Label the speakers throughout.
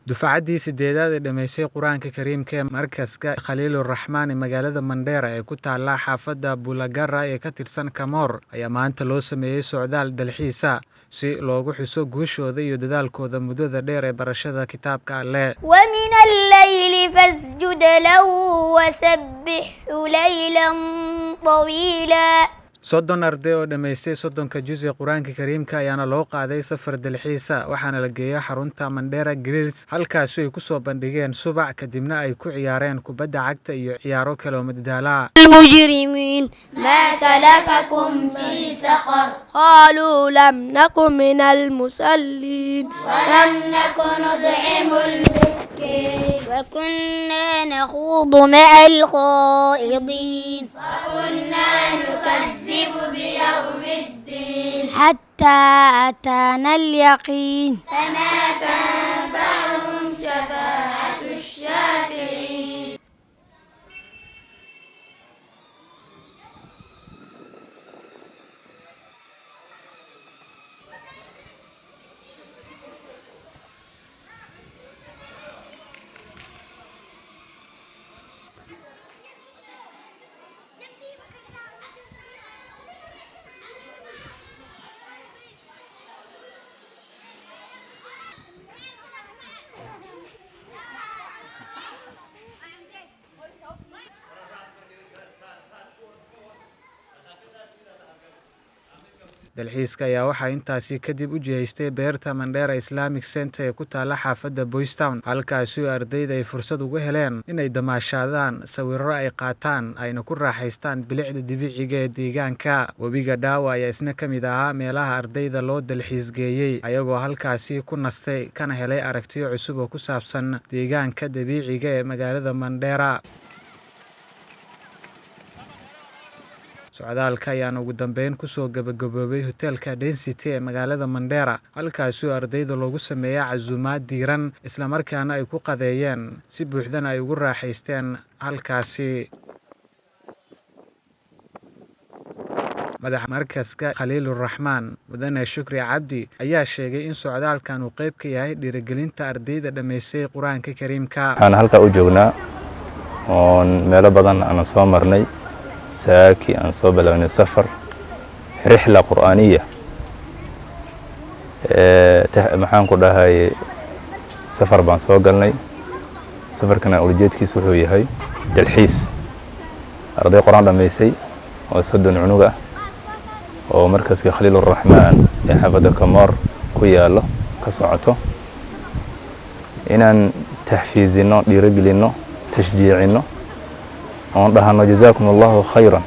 Speaker 1: Dufcaddii sideedaad ee dhammaysay Qur'aanka Kariimka ee Markaska Khaliilur-Raxmaan ee magaalada Mandheera ee ku taalla xaafadda Bulagara ee ka tirsan Kamoor ayaa maanta loo sameeyay socdaal dalxiis ah si loogu xuso guushooda iyo dadaalkooda muddada dheer ee barashada kitaabka Alle.
Speaker 2: ومن الليل فاسجد له وسبحه ليلا طويلا.
Speaker 1: 30 arday oo dhammaystay 30-ka juz ee Qur'aanka Kariimka ayaana loo qaaday safar dalxiis ah, waxaana la geeyay xarunta Mandheera Grills, halkaasi ay ku soo bandhigeen subac, kadibna ay ku ciyaareen kubadda cagta iyo ciyaaro kale oo madadaalo ah.
Speaker 2: المجرمين ما سلككم في سقر؟
Speaker 3: قالوا لم نك من المصلين
Speaker 2: ولم نك نطعم المسكين وكنا نخوض مع الخائضين وكنا نكذب بيوم الدين
Speaker 3: حتى أتانا اليقين.
Speaker 2: فما تنفعهم شفاعة الشافعين.
Speaker 1: Dalxiiska ayaa waxaa intaasi kadib u jihaystay beerta Mandheera Islamic Centre ee ku taalla xaafadda Boystown, halkaasi oo ardayda ay fursad ugu heleen inay damaashaadaan, sawirro ay qaataan, ayna ku raaxaystaan bilicda dabiiciga ee deegaanka. Webiga Dhaawa ayaa isna ka mid ahaa meelaha ardayda loo dalxiis geeyey, ayagoo halkaasi ku nastay kana helay aragtiyo cusub oo ku saabsan deegaanka dabiiciga ee magaalada Mandheera. Socdaalka ayaana ugu dambeyn kusoo gabagaboobay hoteelka Density ee magaalada Mandheera, halkaasi oo ardayda loogu sameeyay casuumaad diiran, islamarkaana ay ku qadeeyeen si buuxdana ay ugu raaxaysteen halkaasi. Madaxa Markaska Khaliilur-Raxmaan, Mudane Shukri Cabdi, ayaa sheegay in socdaalkan uu qayb ka yahay dhiirigelinta ardayda dhammaysay Qur'aanka Kariimka.
Speaker 4: Waxaan halkaa u joognaa oon meelo badan aanan soo marnay, saaki aan soo bilownay safar rixla qur'aaniya. Maxaan ku dhahay, safar baan soo galnay. Safarkana ujeedkiisu wuxuu yahay dalxiis arday qur-aan dhammaysay oo 30 cunug ah oo markaska Khaliiluraxmaan ee xaafadda Kamoor ku yaallo ka socoto, inaan taxfiizino, dhiirogelinno, tashjiicinno oon dhahano jazaakum allahu khayran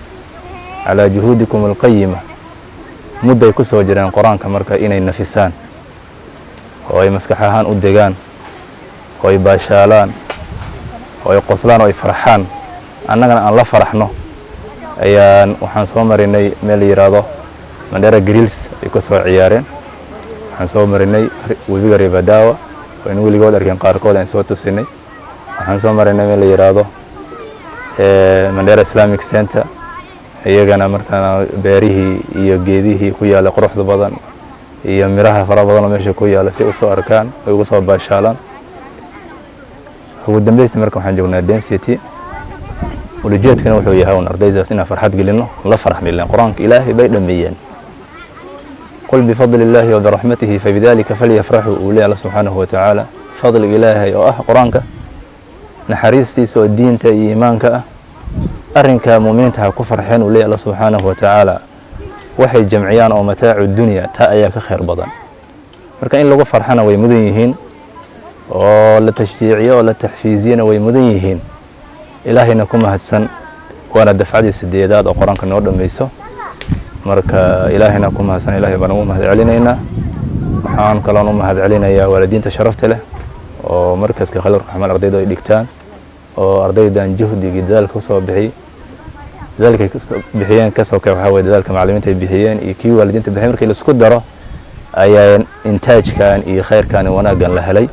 Speaker 4: calaa juhuudikum alqayima. Mudday ku soo jireen qur-aanka, marka inay nafisaan oo ay maskax ahaan u degaan oo ay baashaalaan oo ay qoslaan oo ay farxaan, annagana aan la faraxno ayaan. Waxaan soo marinay meel la yidhaahdo Mandheera Grills ay ku soo ciyaareen. Waxaan soo marinay webiga River Dawa oo in weligood arkeen qaarkood aan soo tusinay. Waxaan soo marinay meel la yidhaahdo Mandheera Islamic Center, iyagana markaana beerihii iyo geedihii ku yaallay quruxda badan iyo miraha fara badan oo meesha ku yaalla si usoo arkaan ay uga soo baashaalaan. Ugu dambaysta marka waxaan joognaa Density. Ujeedkana wuxuu yahay un ardaydaas inaan farxad gelino, la faraxno, ilaan qur-aanka Ilaahay bay dhameeyeen. قل بفضل الله وبرحمته فبذلك فليفرحوا, uu leeyahay Alla subxaanahu wa tacaala. Fadliga Ilaahay oo ah qur-aanka, naxariistiisa oo diinta iyo iimaanka ah, arrinka muuminiinta ha ku farxeen, uu leeyahay Alla subxaanahu wa tacaala. Waxay jamciyaan oo mataacu dunya, taa ayaa ka khayr badan. Marka in lagu farxana way mudan yihiin, oo la tashjiiciyo oo la taxfiiziyana way mudan yihiin. Ilaahayna ku mahadsan, waana dafcadii sideedaad oo qur-aanka noo dhammayso. Marka Ilaahayna ku mahadsan, Ilahay baan ugu mahad celinaynaa. Waxaan kaloon u mahad celinayaa waalidiinta sharafta leh oo markaska Khaliil Raxmaan ardayda ay dhigtaan, oo ardaydan juhdigii dadaalka usoo bixiyey, dadaalkay kasoo bixiyeen kasoo kale waxaa weye dadaalka macallimiinta ay bixiyeen iyo kii waalidiinta bixiyeen, markii laisku daro ayaa intaajkan iyo khayrkan iyo wanaaggan la helay.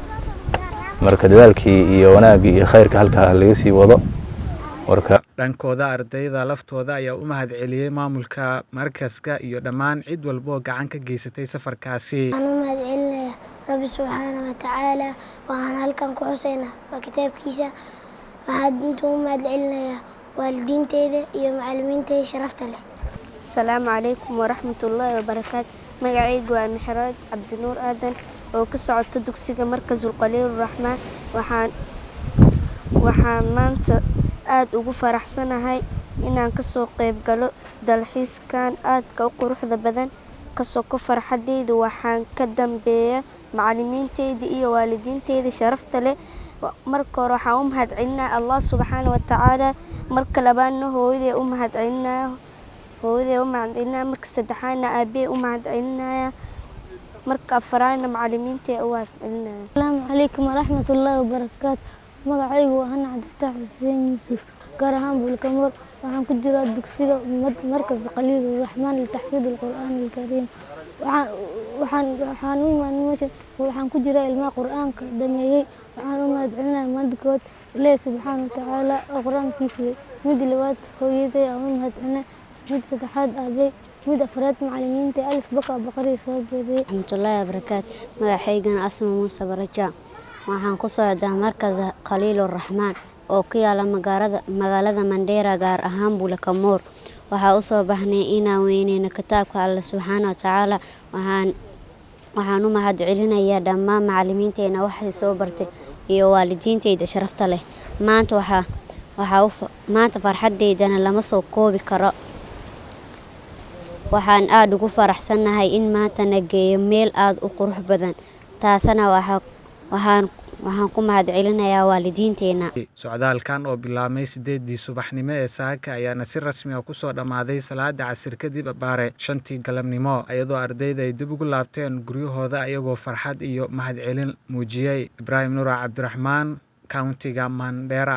Speaker 4: Marka dadaalkii iyo wanaaggii iyo khayrka halkaa laga sii wado marka.
Speaker 1: Dhankooda, ardayda laftooda ayaa u mahad celiyey maamulka markaska iyo dhammaan cid walba oo gacan ka geysatay safarkaasi.
Speaker 5: Waxaan u mahad celinayaa
Speaker 2: Rabbi subxaana wa tacaala waxaan halkan ku xuseynaa waa kitaabkiisa. Waxaan inta u mahad celinayaa waalidiinteyda iyo macallimiinteyda sharafta leh.
Speaker 5: Asalaamu calaykum waraxmatullaahi wabarakaatu. Magacaygu waa Mixraaj Cabdinuur Aadan oo ka socota dugsiga Markasul Khaliiluraxmaan. Waxaan maanta aada ugu faraxsanahay inaan kasoo qayb galo dalxiiskan aadka u quruxda badan. Kasoko farxadeyda waxaan ka dambeeya macallimiinteyda iyo waalidiinteyda sharafta leh. Marka hore waxaan u mahad celinaya Allah subxaana wa tacaala, marka labaadna hooyaday u mahad celinaya, hooyaday u mahad celinaya, marka saddexaadna aabbahay u mahad celinaya, marka afraadna macallimiintay u mahad celinaya.
Speaker 6: Asalaamu calaykum waraxmatullaahi wabarakaatu. Magacaygu waa Hana Cabdifataax Xuseen Yuusuf, gaar ahaan Buulkamor. Waxaan ku jiraa dugsiga Markas Khaliiluraxmaan litaxfiid alqur'aan alkariim. Waxaan u imaanay meesha, waxaan ku jiraa ilmaha qur'aanka dhameeyey. Waxaan u mahad celinayaa maanta kood Ilaahi subxaana wa tacaala oo qur'aankii fiyey, mid labaad hooyaday aan u mahad celinaya, mid saddexaad aabay, mid afraad macallimiinta alif baka baqari soo beeriyey.
Speaker 7: Raxmatullaahi wabarakaatu. Magacaygana Asma Muuse Baraja. Waxaan ku socdaa Markas Khaliiluraxmaan oo ku yaala magaalada Mandheera, gaar ahaan Buulakamoor. Waxaa u soo baxnay inaan weyneyno kitaabka Alle subxaana wa tacaala. Waxaan u mahad celinayaa dhammaan macallimiinteena waxay soo bartay iyo waalidiinteyda sharafta leh. Maanta farxadeydana lama soo koobi karo. Waxaan aada ugu faraxsanahay in maanta na geeyo meel aada u qurux badan, taasna waxaan ku mahad celinayaa waalidiinteena.
Speaker 1: Socdaalkan oo bilaabmay 8dii subaxnimo ee saaka ayaana si rasmi ah kusoo dhammaaday salaada casir kadib abbaare 5tii galabnimo, iyadoo ardayda ay dib ugu laabteen guryahooda ayagoo farxad iyo mahadcelin muujiyey. Ibraahim Nuura Cabdiraxmaan, Countiga Mandheera.